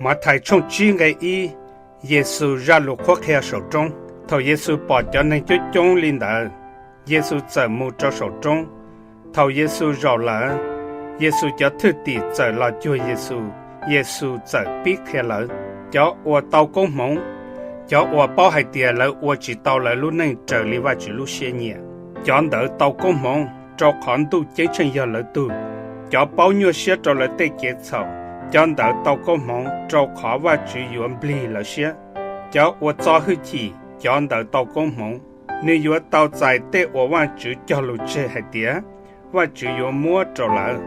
Mathais tshooj tsib nqe ib, Yexus zaj lus qhuab qhia saum roob. Thaum Yexus pom cov neeg coob coob li ntawd, Yexus txawm mus rau saum roob. Thaum Yexus zaum lawm, Yexus cov thwj tim txawm los cuag Yexus, Yexus txawm pib qhia lawv. Cov uas tau koob hmoov, cov uas paub hais tias lawv ua tsis tau lawv lub neej raws li Vajtswv lub siab nyiam, cov ntawd tau koob hmoov, rau qhov ntuj ceeb tsheej yog lawv tug. Cov paub nyuaj siab rau lawv tej kev txhaum, cov ntawd tau koob hmoov, rau qhov Vajtswv yuav nplig lawv siab. Cov uas txo hwj chim, cov ntawd tau koob hmoov, nws yuav tau txais tej uas Vajtswv cog lus tseg hais tias Vajtswv yuav muab rau lawv.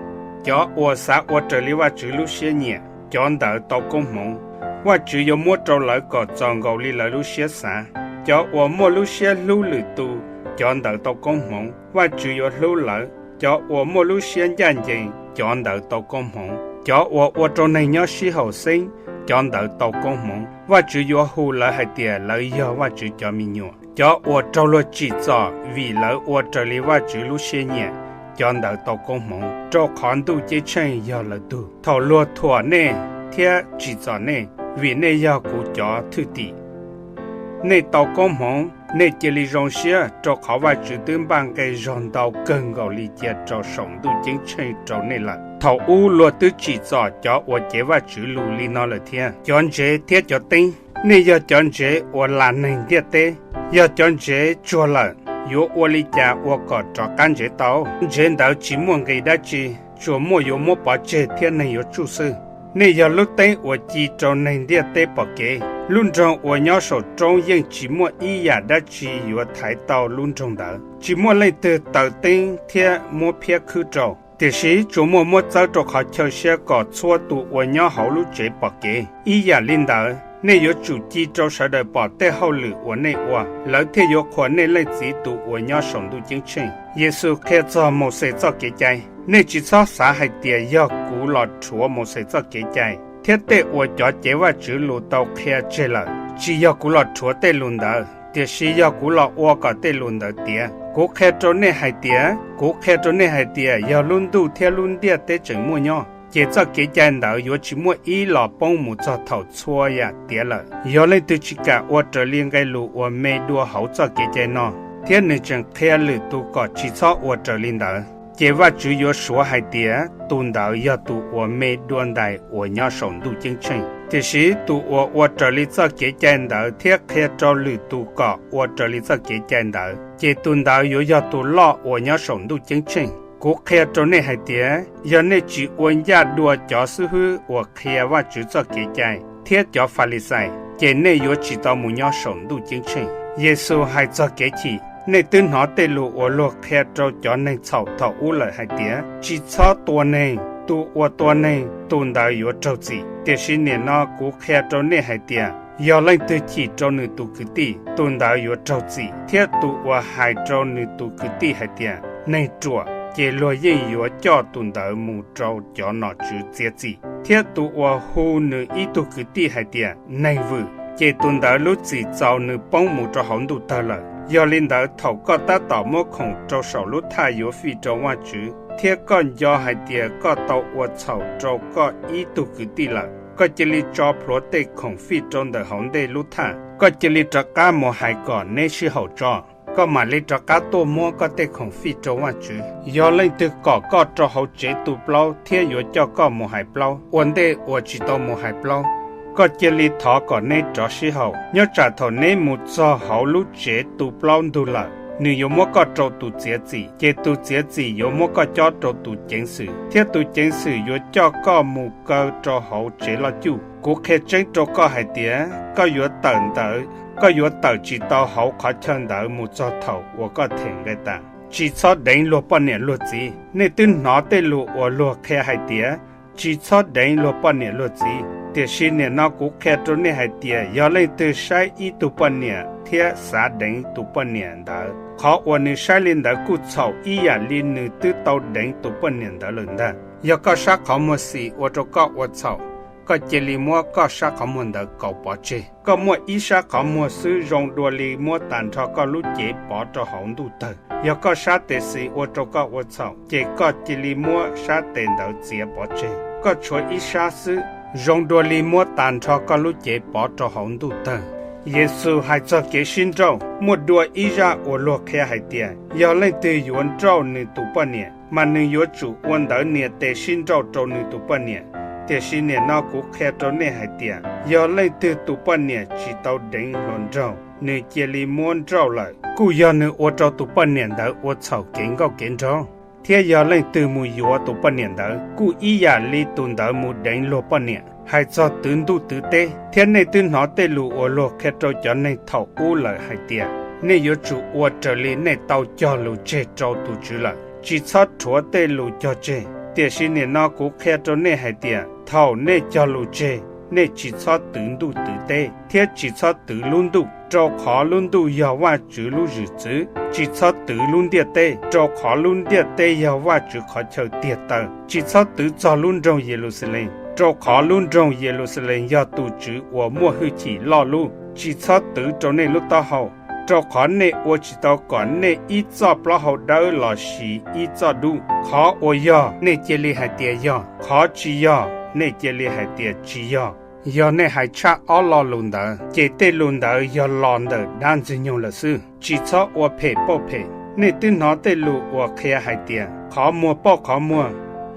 Cov uas xav ua raws li Vajtswv lub siab nyiam, cov ntawd tau koob hmoov, Vajtswv yuav muab rau lawv kom txaus nkaus li lawv lub siab xav. Cov uas muaj lub siab hlub lwm tus, cov ntawd tau koob hmoov, Vajtswv yuav hlub lawv. Cov uas muaj lub siab ncaj ncees, cov ntawd tau koob hmoov. Cov uas ua rau neeg nyob sib haum xeeb, cov ntawd tau koob hmoov, Vajtswv yuav hu lawv hais tias lawv yog Vajtswv cov me nyuam. Cov uas raug luag tsim txom vim lawv ua raws li Vajtswv lub siab nyiam, cov ntawd tau koob hmoov, rau qhov ntuj ceeb tsheej yog lawv tug. Thaum luag thuam nej thiab tsim txom nej vim nej yog kuv cov thwj tim, nej tau koob hmoov. Nej cia li zoo siab, rau qhov Vajtswv twb npaj nqe zog ntau kawg nkaus li cia rau saum ntuj ceeb tsheej rau nej lawm. Thaum ub luag twb tsim txom cov uas cev Vajtswv lus li no lawm thiab. Cov ntsev thiab cov teeb. Nej yog cov ntsev uas las neeg ntiaj teb. Yog cov ntsev tsuag lawm, yuav ua li cas ua kom rov qab ntsev tau? Ntsev ntawd tsis muaj nqis dab tsi, tsuas muaj yuav muab pov tseg thiab neeg yuav tsuj xwb. Nej yog lub teeb uas ci rau neeg ntiaj teb pom kev. Lub nroog uas nyob saum roob yeej tsis muaj ib yam dab tsi yuav thaiv tau lub nroog ntawd. Tsis muaj leej twg taws teeb thiab muab phiab khwb rau, tiam sis tsuas muaj muab txawb rau qhov chaw siab kom txhua tus uas nyob hauv lub tsev pom kev. Ib yam li ntawd, nej yuav tsum ci rau sawv daws pom tej hauj lwm uas nej ua, lawv thiaj yuav qhuas nej Leej Txiv tus uas nyob saum ntuj ceeb tsheej. Yexus qhia txog Mauxes txoj kev cai. Nej tsis txhob xav hais tias yog kuv los rhuav Mauxes txoj kev cai thiab tej uas cov cev Vajtswv lus tau qhia tseg lawm. Tsis yog kuv los rhuav tej lus ntawd, tiam sis yog kuv los ua kom tej lus ntawd tiav. Kuv qhia rau nej hais tias, kuv qhia rau nej hais tias yog lub ntuj thiab lub ntiaj teb tseem muaj nyob, ces txoj kev cai ntawd yuav tsis muaj ib los poob mus txog thaum txhua yam tiav lawm. Yog leej twg tsis kam ua raws li nqe lus uas me dua hauv txoj kev cai no, thiab nws tseem qhia lwm tus kom tsis txhob ua raws li ntawd, ces Vajtswv yuav suav hais tias tus ntawd yog tus uas me dua ntais uas nyob saum ntuj ceeb tsheej. Tiam sis tus uas ua raws li txoj kev cai ntawd thiab qhia rau lwm tus kom ua raws li txoj kev cai ntawd, ces tus ntawd yuav yog tus loj uas nyob saum ntuj ceeb tsheej. Kuv qhia rau nej hais tias, yog nej tsis ua ncaj dua cov xib hwb uas qhia Vajtswv txoj kev cai thiab cov Falixais, ces nej yuav tsis tau mus nyob saum ntuj ceeb tsheej. Yexus hais txog kev chim. Nej twb hnov tej lus uas luag qhia rau cov neeg txhaum thaum ub lawm hais tias, tsis txhob tua neeg, tus uas tua neeg, tus ntawd yuav raug txim. Tiam sis nim no kuv qhia rau nej hais tias, yog leej twg chim rau nws tus kwv tij, tus ntawd yuav raug txim, thiab tus uas hais rau nws tus kwv tij hais tias, neeg ruam, ces luag yeej yuav coj tus ntawd mus rau cov nom tswv txiav txim. Thiab tus uas hu nws ib tug kwv tij hais tias, neeg vwm, ces tus ntawd lub txim txaus nws poob mus rau hauv ntuj tawg lawm. Yog li ntawd, thaum koj tab tom muab khoom rau saum lub thaj yuav fij rau Vajtswv, thiab koj nco hais tias koj tau ua txhaum rau koj ib tug kwv tij lawm, koj cia li tso plhuav tej khoom fij rau ntawm hauv ntej lub thaj. Koj cia li rov qab mus hais kom neb sib haum tso, koj mam li rov qab tuaj muab koj tej khoom fij rau Vajtswv. Yog leej twg kom koj rau hauv tsev tu plaub thiab yuav coj koj mus hais plaub, ua ntej uas tsis tau mus hais plaub, koj cia li thov kom neb rov sib haum. Nyob tsam thaum neb mus txog hauv lub tsev tu plaub ntug lawm, nws yuav muab koj rau tus txiav txim, ces tus txiav txim yuav muab koj cob rau tus ceev xwm, thiab tus ceev xwm yuav coj koj mus kaw rau hauv tsev loj cuj. Kuv qhia tseeb rau koj hais tias, koj yuav tawm ntawd, koj yuav tawm tsis tau hauv qhov chaw ntawd mus txog thaum uas koj them nqe tas. Tsis txhob deev luag poj niam luag txiv. Nej twb hnov tej lus uas luag qhia hais tias, tsis txhob deev luag poj niam luag txiv. Tiam sis nim no kuv qhia rau nej hais tias, yog leej twg saib ib tug poj niam thiab xav deev tus poj niam ntawd, qhov uas nws saib li ntawd kuj txhaum ib yam li nws twb tau deev tus poj niam ntawd lawm ntag. Yog koj sab qhov muag xis ua rau koj ua txhaum, koj cia li muab koj sab qhov muag ntawd kauv pov tseg. Koj muaj ib sab qhov muag xwb zoo dua li muab tag nrho koj lub cev pov rau hauv ntuj tawg. Yog koj sab tes xis ua rau koj ua txhaum, ces koj cia li muab sab tes ntawd txiav pov tseg. Koj tshuav ib sab xwb, zoo dua li muab tas nrho koj lub cev pov rau hauv ntuj tawg. Yexus hais txog kev sib nrauj. Muaj dua ib zaj uas luag qhia hais tias yog leej twg yuav nrauj nws tus poj niam, mas nws yuav tsum ua ntawv nias tes sib nrauj rau nws tus poj niam. Tiam sis nim no kuv qhia rau nej hais tias, yog leej twg tus poj niam tsis tau deev hluas nraug, nws cia li muab nrauj lawm, kuj yog nws ua rau tus poj niam ntawd ua txhaum kev nkauj kev nraug. Thiab yog leej twg mus yuav tus poj niam ntawd, kuj ib yam li tus ntawd mus deev luag poj niam. Hais txog twv ntuj twv teb, thiab nej twb hnov tej lus uas luag qhia rau cov neeg thaum ub lawm hais tias, nej yuav tsum ua raws li nej tau cog lus tseg rau tus Tswv lawm, tsis txhob rhuav tej lus cog tseg. Tiam sis nim no kuv qhia rau nej hais tias, thaum nej cog lus tseg, nej tsis txhob twv ntuj twv teb, thiab tsis txhob twv lub ntuj, rau qhov lub ntuj yog Vajtswv lub zwm txwv. Tsis txhob twv lub ntiaj teb, rau qhov lub ntiaj teb yog Vajtswv qhov chaw tiag taw. Tsis txhob twv txog lub nroog Yeluxalees, rau qhov lub nroog Yeluxalees yog tus Tswv uas muaj hwj chim loj lub. Tsis txhob twv rau nej lub taub hau, rau qhov nej ua tsis tau kom nej ib txoj plaub hau dawb los sis ib txoj dub. Qhov uas yog, nej cia li hais tias yog; qhov tsis yog, nej cia li hais tias tsis yog. Yog nej hais tshaj ob lo lus ntawd, ces tej lus ntawd yog los ntawm dab Ntxwg nyoog lawm xwb. Tsis txhob ua phem pauj phem. Nej twb hnov tej lus uas qhia hais tias, qhov muag pauj qhov muag,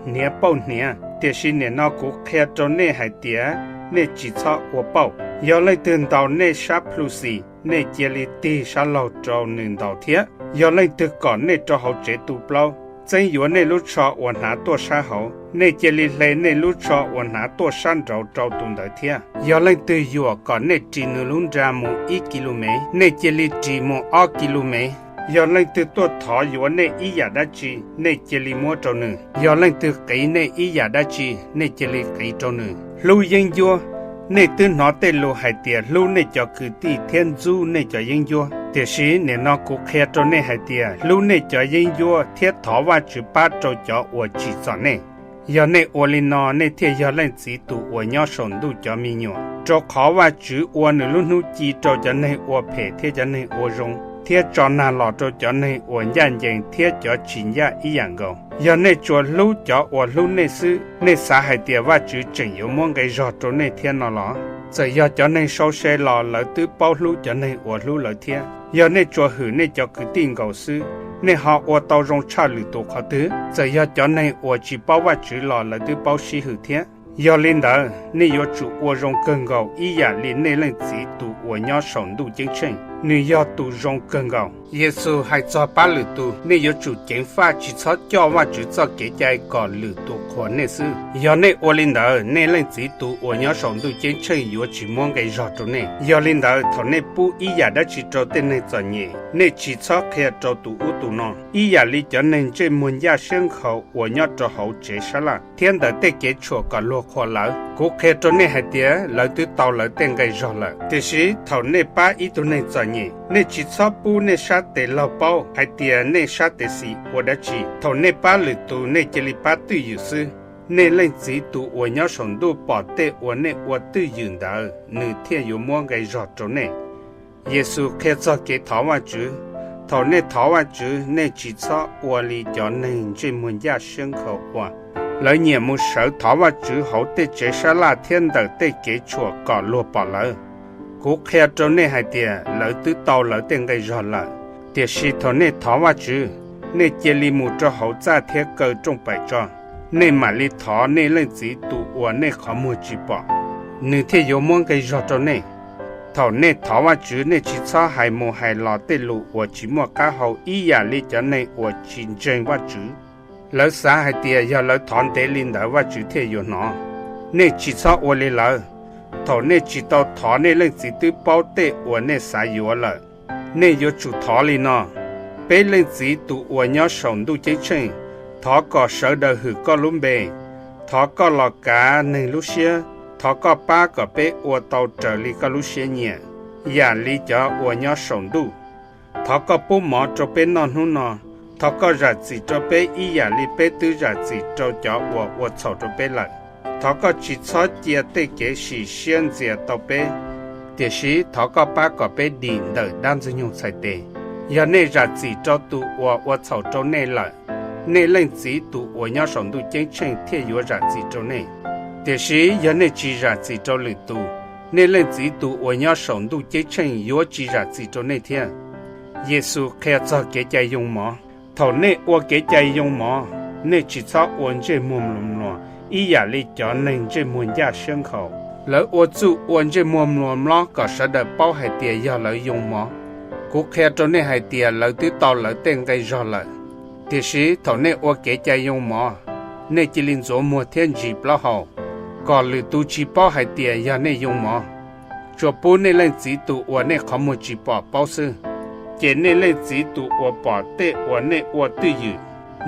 hniav pauj hniav. Tiam sis nim no kuv qhia rau nej hais tias, nej tsis txhob ua pauj. Yog leej twg ntaus nej sab plhu xis, nej cia li tig sab laug rau nws ntaus thiab. Yog leej twg kom nej rau hauv tsev tu plaub, txeeb yuav nej lub tsho uas hnav tuaj sab hauv, nej cia li hle nej lub tsho uas hnav tuaj sab nraud rau tus ntawd thiab. Yog leej twg yuam kom nej ris nws lub nra mus ib ki lu mev, nej cia li ris mus ob ki lu mev. Yog leej twg tuaj thov yuav nej ib yam dab tsi, nej cia li muab rau nws. Yog leej twg qiv nej ib yam dab tsi, nej cia li qiv rau nws. Hlub yeeb ncuab. Nej twb hnov tej lus hais tias, hlub nej cov kwv tij thiab ntxub nej cov yeeb ncuab. Tiam sis nim no kuv qhia rau nej hais tias, hlub nej cov yeeb ncuab thiab thov Vajtswv pab rau cov uas tsim txom nej. Yog nej ua li no, nej thiaj yog Leej Txiv tus uas nyob saum ntuj cov me nyuam, rau qhov Vajtswv ua nws lub hnub ci rau cov neeg ua phem thiab cov neeg ua zoo, thiab tso nag los rau cov neeg uas ncaj ncees thiab cov tsis ncaj ib yam nkaus. Yog nej tsuas hlub cov uas hlub nej xwb, nej xav hais tias Vajtswv tseem yuav muab nqe zog rau nej thiab no los? Txawm yog cov neeg sau se los lawv twb paub hlub cov neeg uas hlub lawv thiab. Yog nej tsuas hwm nej cov kwv tij nkaus xwb, nej ho ua tau zoo tshaj lwm tus qhov twg? Txawm yog cov neeg uas tsis paub Vajtswv los lawv twb paub sib hwm thiab. Yog li ntawd, nej yuav tsum ua zoo kawg nkaus ib yam li nej Leej Txiv tus uas nyob saum ntuj ceeb tsheej, nws yog tus zoo kawg nkaus. Yexus hais txog pab lwm tus. Nej yuav tsum ceev faj tsis txhob coj Vajtswv txoj kev cai kom lwm tus qhuas nej xwb. Yog nej ua li ntawd, nej Leej Txiv tus uas nyob saum ntuj ceeb tsheej yuav tsis muab nqe zog rau nej. Yog li ntawd, thaum nej pub ib yam dab tsi rau tej neeg txom nyem, nej tsis txhob qhia rau tus ub tus no, ib yam li cov neeg ntsej muag ncaj siab nkhaus uas nyob rau hauv tsev sab laj thiab ntawm tej kev tshuam kom luag qhuas lawv. Kuv qhia rau nej hais tias, lawv twb tau lawv tej nqe zog lawm. Tiam sis thaum nej pab ib tug neeg txom nyem, nej tsis txhob pub nej sab tes laug paub hais tias nej sab tes xis ua dab tsi. Thaum nej pab lwm tus, nej cia li pab twj ywm xwb. Nej Leej Txiv tus uas nyob saum ntuj pom tej uas nej ua twj ywm ntawd, nws thiaj yuav muab nqe zog rau nej. Yexus qhia txog kev thov Vajtswv. Thaum nej thov Vajtswv, nej tsis txhob ua li cov neeg ntsej muag ncaj siab nkhaus ua. Lawv nyiam mus sawv thov Vajtswv hauv tej tsev sab laj thiab ntawm tej kev tshuam kom luag pom lawv. Kuv qhia rau nej hais tias, lawv twb tau lawv tej nqe zog lawm. Tiam sis thaum nej thov Vajtswv, nej cia li mus rau hauv txaj thiab kaw rooj paim tso. Nej mam li thov nej Leej Txiv tus uas nej qhov muag tsis pom, nws thiaj yuav muab nqe zog rau nej. Thaum nej thov Vajtswv, nej tsis txhob hais mus hais los tej lus uas tsis muaj qab hau ib yam li cov neeg uas tsis ntseeg Vajtswv. Lawv xav hais tias yog lawv thov ntev li ntawd Vajtswv thiaj yuav hnov. Nej tsis txhob ua li lawv. Thaum nej tsis tau thov, nej Leej Txiv twb paub tej uas nej xav yuav lawm. Nej yuav tsum thov li no: Peb Leej Txiv tus uas nyob saum ntuj ceeb tsheej, thov kom sawv daws hwm koj lub npe. Thov koj los kav neeg lub siab. Thov koj pab kom peb ua tau raws li koj lub siab nyiam, yam li cov uas nyob saum ntuj. Thov koj pub mov rau peb noj hnub no. Thov koj zam txim rau peb ib yam li peb twb zam txim rau cov uas ua txhaum rau peb lawm. Thov koj tsis txhob cia tej kev sim siab ntxias tau peb, tiam sis thov koj pab kom peb dim ntawm dab Ntxwg nyoog txhais tes. Yog nej zam txim rau tus uas ua txhaum rau nej lawm, nej Leej Txiv tus uas nyob saum ntuj ceeb tsheej thiaj yuav zam txim rau nej. Tiam sis yog nej tsis zam txim rau lwm tus, nej Leej Txiv tus uas nyob saum ntuj ceeb tsheej yuav tsis zam txim rau nej thiab. Yexus qhia txog kev cai yoo mov. Thaum nej ua kev cai yoo mov, nej tsis txhob ua ntsej muag mluas mluas ib yam li cov neeg ntsej muag ncaj siab nkhaus. Lawv ua txuj ua ntsej muag mluas mlob kom sawv daws paub hais tias yog lawv yoo mov. Kuv qhia rau nej hais tias lawv twb tau lawv tej nqi zog lawm. Tiam sis thaum nej ua kev cai yoo mov, nej cia li ntxuav muag thiab ntsis plaub hau, kom lwm tus tsis paub hais tias yog nej yoo mov. Tsuas pub nej Leej Txiv tus uas nej qhov muag tsis pom paub xwb. Ces nej Leej Txiv tus uas pom tej uas nej ua twj ywm,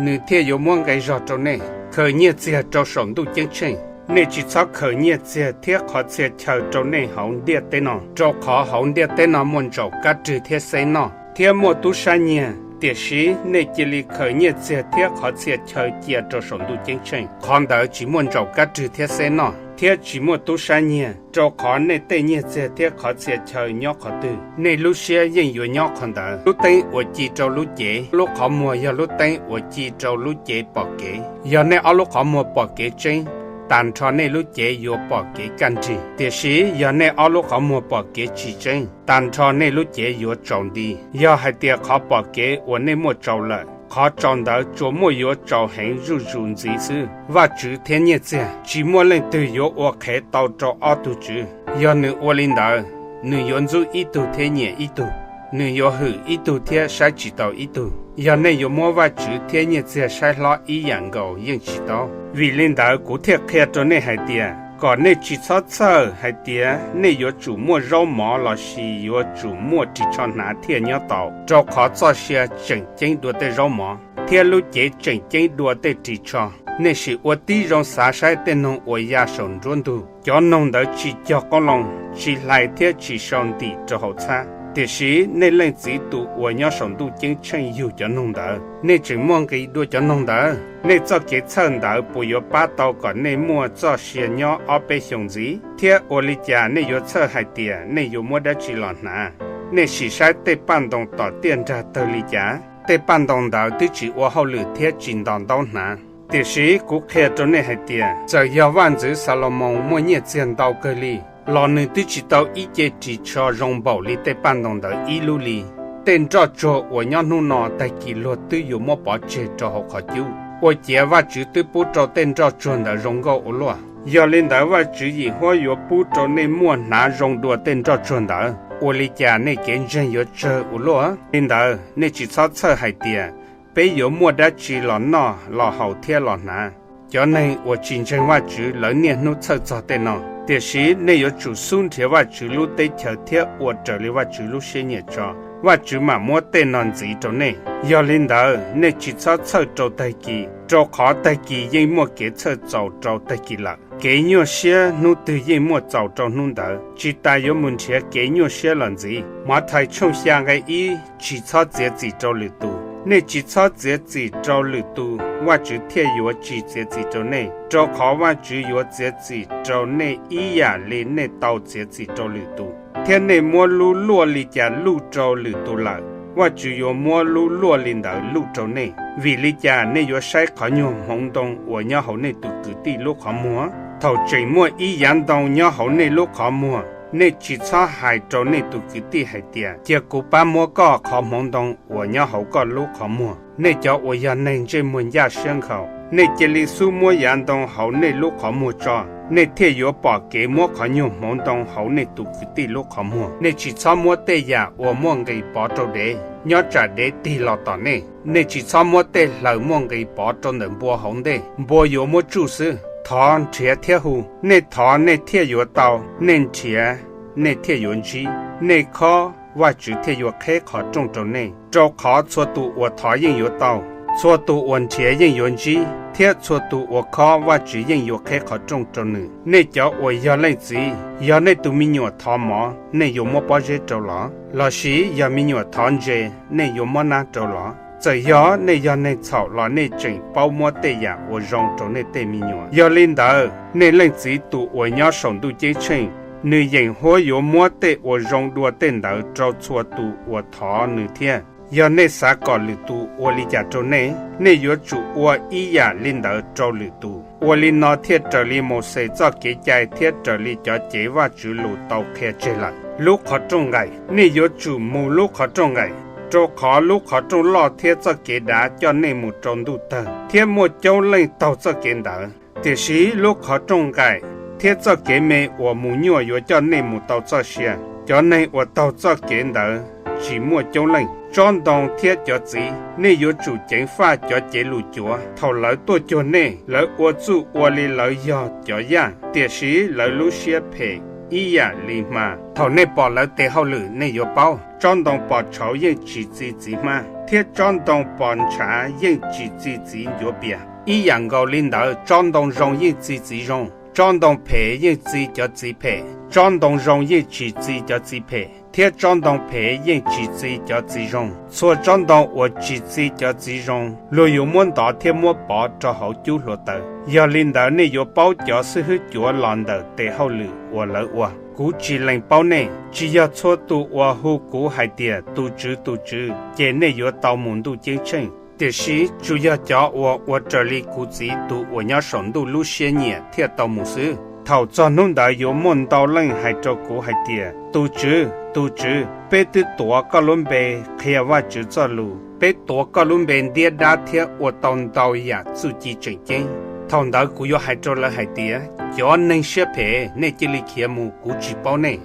nws thiaj yuav muab nqi zog rau nej. Khaws nyiaj txiag rau saum ntuj ceeb tsheej. Nej tsis txhob khaws nyiaj txiag thiab qhov txhia chaw rau nej hauv ntiaj teb no, rau qhov hauv ntiaj teb no muaj ntsaum kab rwg thiab xeb noj, thiab muaj tub sab nyiag. Tiam sis nej cia li khaws nyiaj txiag thiab qhov txhia chaw cia rau saum ntuj ceeb tsheej, qhov ntawd tsis muaj ntsaum kab rwg thiab xeb noj, thiab tsis muaj tub sab nyiag. Rau qhov nej tej nyiaj txiag thiab qhov txhia chaw nyob qhov twg, nej lub siab yeej yuav nyob qhov ntawd. Lub teeb uas ci rau lub cev, lub qhov muag yog lub teeb uas ci rau lub cev pom kev. Yog nej ob lub qhov muag pom kev tseeb, tas nrho nej lub cev yuav pom kev kaj nrig. Tiam sis yog nej ob lub qhov muag pom kev tsis tseeb, tas nrho nej lub cev yuav tsaus nti. Yog hais tias qhov pom kev uas nej muaj tsaus lawm, qhov tsaus ntawd tsuas muaj yuav tsaus heev zuj zus ntxiv xwb. Vajtswv thiab nyiaj txiag. Tsis muaj leej twg yuav ua qhev tau rau ob tug tswv. Yog nws ua li ntawd, nws yuav ntxub ib tug thiab nyiam ib tug, nws yuav hwm ib tug thiab saib tsis taus ib tug. Yog nej yuav muab Vajtswv thiab nyiaj txiag saib hlob ib yam nkaus yeej tsis tau. Vim li ntawd kuv thiaj qhia rau nej hais tias, kom nej tsis txhob txhawj hais tias nej yuav tsum muaj zaub mov lossis yuav tsum muaj ris tsho hnav thiaj nyob tau, rau qhov txoj sia tseem ceeb dua tej zaub mov, thiab lub cev tseem ceeb dua tej ris tsho. Nej sim ua tib zoo xav saib tej noog uas ya saum nruab ntug. Cov noog ntawd tsis cog qoob loo, tsis hlais thiab tsis sau ntim rau hauv txhab, tiam sis nej Leej Txiv tus uas nyob saum ntuj ceeb tsheej yug cov noog ntawd. Nej tseem muaj nqis dua cov noog ntawd. Nej txoj kev txhawj ntawd puas yuav pab tau kom nej muaj txoj sia nyob ob peb xyoos ntxiv? Thiab ua li cas nej yuav txhawj hais tias nej yuav muab dab tsi los hnav? Nej sim saib tej paj ntoo tom tiaj nrag tawg li cas. Tej paj ntoo ntawd twb tsis ua hauj lwm thiab tsis nto ntaub hnav. Tiam sis kuv qhia rau nej hais tias, txawm yog Vaj ntxwv Xalumoos muaj nyiaj txiag ntau kawg li, los nws twb tsis tau ib ce ris tsho zoo npaum li tej paj ntoo ntawd ib lub li. Tej nroj tsuag uas nyob hnub no tag kis luag twb yuav muab pov tseg rau hauv qhov cub. Ua ciav Vajtswv twb pub rau tej nroj tsuag ntawd zoo nkauj ua luaj. Yog li ntawd Vajtswv yim huab yuav pub rau nej muaj hnav zoo dua tej nroj tsuag ntawd. Ua li cas nej kev ntseeg yuav tsawg ua luaj? Li ntawd nej tsis txhob txhawj hais tias, peb yuav muaj dab tsi los noj los haus thiab los hnav? Cov neeg uas tsis ntseeg Vajtswv lawv niaj hnub txhawj txog tej no. Tiam sis nej yuav tsum xub nrhiav Vajtswv lub teb chaws thiab ua raws li Vajtswv lub siab nyiam tso, Vajtswv mam muab tej no ntxiv rau nej. Yog li ntawd nej tsis txhob txhawj rau tag kis, rau qhov tag kis yeej muaj kev txhawj txaus rau tag kis lawm. Kev nyuaj siab hnub twg yeej muaj txaus rau hnub ntawd, tsis tas yuav mus nrhiav kev nyuaj siab los ntxiv. Mathais tshooj xya nqe ib, tsis txhob txiav txim rau lwm tus. Nej tsis txhob txiav txim rau lwm tus, Vajtswv thiaj yuav tsis txiav txim rau nej, rau qhov Vajtswv yuav txiav txim rau nej ib yam li nej tau txiav txim rau lwm tus. Thiab nej muab lub luaj li cas luj rau lwm tus lawm, Vajtswv yuav muab lub luaj li ntawd luj rau nej. Vim li cas nej yuav saib qhov nyuag hmoov ntoo uas nyob hauv nej tus kwv tij lub qhov muag, thaum tseem muaj ib yav ntoo nyob hauv nej lub qhov muag? Nej tsis txhob hais rau nej tus kwv tij hais tias, cia kuv pab muab koj qhov hmoov ntoo uas nyob hauv koj lub qhov muag. Nej cov uas yog neeg ntsej muag ncaj siab nkhaus, nej cia li xub muab yav ntoo hauv nej lub qhov muag tso, nej thiaj yuav pom kev muab qhov nyuag hmoov ntoo hauv nej tus kwv tij lub qhov muag. Nej tsis txhob muab tej yam uas muaj nqis pov rau dev, nyob tsam dev tig los tom nej. Nej tsis txhob muab tej hlaws muaj nqis pov rau ntawm npua hauv ntej, npua yuav muab tsuj xwb. Thov, nrhiav thiab hu, nej thov nej thiaj yuav tau, nej nrhiav nej thiaj yuav ntsib, nej khob, Vajtswv thiaj yuav qheb qhov rooj rau nej. Rau qhov txhua tus uas thov yeej yuav tau, txhua tus uas nrhiav yeej yuav ntsib, thiab txhua tus uas khob Vajtswv yeej yuav qheb qhov rooj rau nws. Nej cov uas yog leej txiv, yog nej tus me nyuam thov mov, nej yuav muab pob zeb rau los? Lossis yog me nyuam thov ntses, nej yuav muab nab rau los? Txawm yog nej yog neeg txhaum los nej tseem paub muab tej yam uas zoo rau nej tej me nyuam. Yog li ntawd, nej Leej Txiv tus uas nyob saum ntuj ceeb tsheej, nws yeem huab yuav muab tej uas zoo dua tej ntawd rau txhua tus uas thov nws thiab. Yog nej xav kom lwm tus ua li cas rau nej, nej yuav tsum ua ib yam li ntawd rau lwm tus. Ua li no thiaj raws li Mauxes txoj kev cai thiab raws li cov cev Vajtswv lus tau qhia tseg lawm. Lub qhov rooj nqaim. Nej yuav tsum mus lub qhov rooj nqaim, rau qhov lub qhov rooj loj thiab txoj kev dav coj nej mus rau ntuj tawg, thiab muaj coob leej taug txoj kev ntawd. Tiam sis lub qhov rooj nqaim thiab txoj kev me uas mus nyuaj yuav coj nej mus tau txoj sia. Cov neeg uas taug txoj kev ntawd tsis muaj coob leej. Tsob ntoo thiab cov txiv. Nej yuav tsum ceev faj cov cev lus cuav. Thaum lawv tuaj cuag nej, lawv ua txuj ua li lawv yog cov yaj, tiam sis lawv lub siab phem ib yam li hma. Thaum nej pom lawv tes hauj lwm, nej yuav paub. Tsob ntoo pos tshauv yeej tsis txi txiv hmab, thiab tsob ntoo pos ntshav yeej tsis txi txiv ncuav pias. Ib yam nkaus li ntawd, tsob ntoo zoo yeej txi txiv zoo, tsob ntoo phem yeej txi cov txiv phem. Tsob ntoo zoo yeej tsis txi cov txiv phem, thiab tsob ntoo phem yeej tsis txi cov txiv zoo. Txhua tsob ntoo uas tsis txi cov txiv zoo, luag yuav muab ntov thiab muab pov rau hauv cub hluav taws. Yog li ntawd, nej yuav paub cov xib hwb cuav los ntawm tes hauj lwm uas lawv ua. Kuv tsis lees paub nej. Tsis yog txhua tus uas hu kuv hais tias, Tus Tswv, tus Tswv, ces nej yuav tau mus Ntuj Ceeb Tsheej, tiam sis tsuas yog cov uas ua raws li kuv Txiv tus uas nyob saum ntuj lub siab nyiam thiaj tau mus xwb. Thaum txog hnub ntawd yuav muaj ntau leej hais rau kuv hais tias, Tus Tswv, tus Tswv, peb twb tuav koj lub npe qhia Vajtswv txoj lus, peb tuav koj lub npe ntiab dab thiab ua tau ntau yam txuj ci tseem ceeb. Thaum ntawd kuv yuav hais rau lawv hais tias, Cov neeg siab phem, nej cia li khiav mus, kuv tsis paub nej.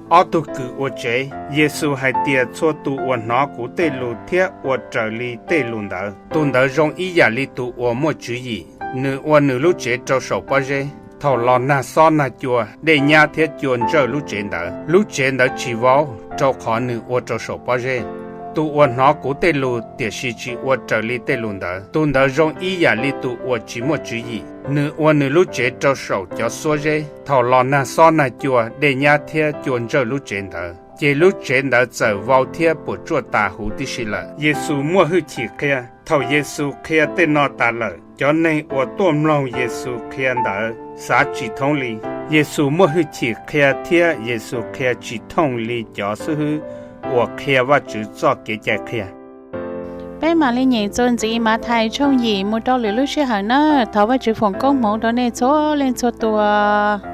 Ob tug kws ua tsev. Yexus hais tias, Txhua tus uas hnov kuv tej lus thiab ua raws li tej lus ntawd, tus ntawd zoo ib yam li tus uas muaj tswv yim, nws ua nws lub tsev rau saum pob zeb. Thaum los nag xob nag cua, dej nyab thiab cua ntsawj lub tsev ntawd, lub tsev ntawd tsis vau, rau qhov nws ua rau saum pob zeb. Tus uas hnov kuv tej lus tiam sis tsis ua raws li tej lus ntawd, tus ntawd zoo ib yam li tus uas tsis muaj tswv yim, nws ua nws lub tsev rau saum cov xuab zeb. Thaum los nag xob nag cua, dej nyab thiab cua ntsawj lub tsev ntawd, ces lub tsev ntawd txawm vau thiab puas tsuaj tas huv tib si lawm. Yexus muaj hwj chim qhia. Thaum Yexus qhia tej no tas lawm, cov neeg uas tuaj mloog Yexus qhia ntawd xav tsis thoob li. Yexus muaj hwj chim qhia thiab Yexus qhia tsis thooj li cov xib hwb uas qhia Vajtswv txoj kev cai qhia. Peb mam li nyeem txuas ntxiv Mathais tshooj yim mus rau lwm lub sij hawm na. Thov Vajtswv foom koob hmoov rau nej txhua leej txhua tus.